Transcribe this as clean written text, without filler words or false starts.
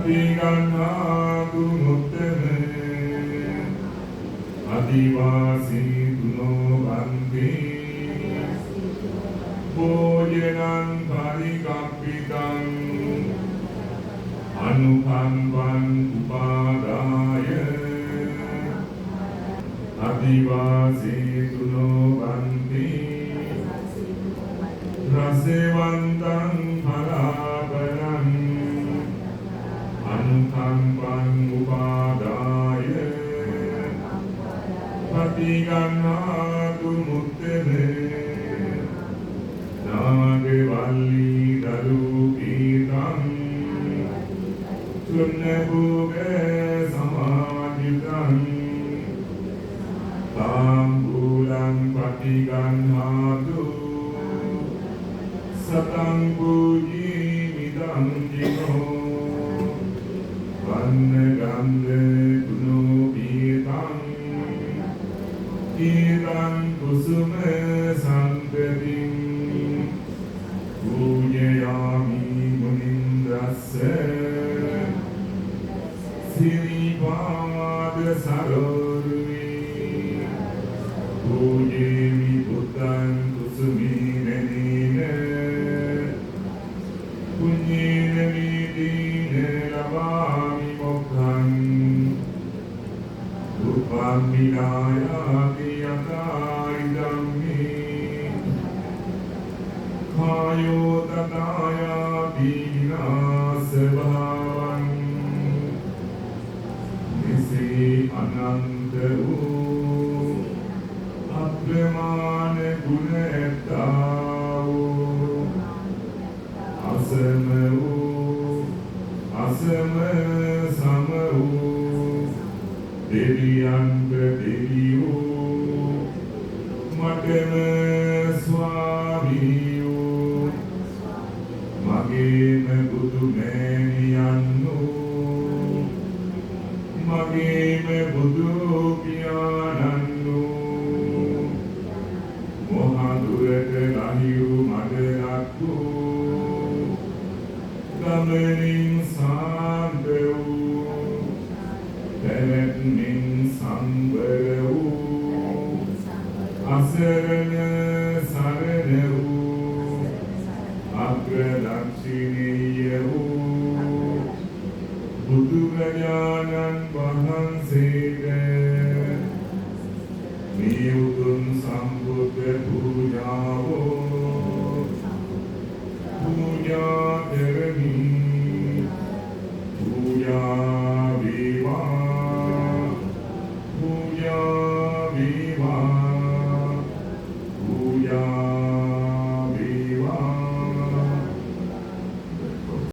පටිගණ්හාතු මුත්තම අදිවාසීතුනෝ බන්ති භෝජනං පරිකප්පිතං අනුකම්පං උපාදාය අදිවාසීතුනෝ බන්ති රසවන්තං ఫలాපනං අනුකම්පං උපාදාය පටිගණ්හාතු මුත්තමේ නාගවල්ලී දරු පීතං චුන්නභෝග සමාජිතං තාම්බූලං පටිගණ්හාතු සතං පූජීමිදං ජිනෝ වන්න ගන්ධ ගුණෝ පීතං ඊතං කුසුම සම්පතින් පූජයාමි මුනින්ද්‍රස්ස සිරිපාද සරෝරුවේ පූජේමි බුද්ධං කුසුමීනනේන පුඤ්ඤේන වීදීන ලබාමි මොක්ඛං රූපං විනායාති යතායි ධම්මේ කායෝ තථායාති විනාස භාවං මෙසේ අනන්ත වූ අප්‍රමාණ ගුණ ඇත්තා වූ අසම වූ අසම සම වූ දෙවියන්ට දෙවියෝ මටම ස්වාමියෝ මගේම බුදු මෑණියන් වූ මගේම බුදු පියාණන් වූ මොහඳුරට ලහිරු මඩලක් වූ ගමනින් සාන්ත වූ පැවැත්මෙන් සංවර වූ අසරණ සරණ වූ අග්‍ර දක්ෂිනීය වූ බුදුරජාණන් වහන්සේට මේ උතුම් සම්බුද්ධ පූජාවෝ පූජා කරමි. පූජා වේවා, පූජා වේවා.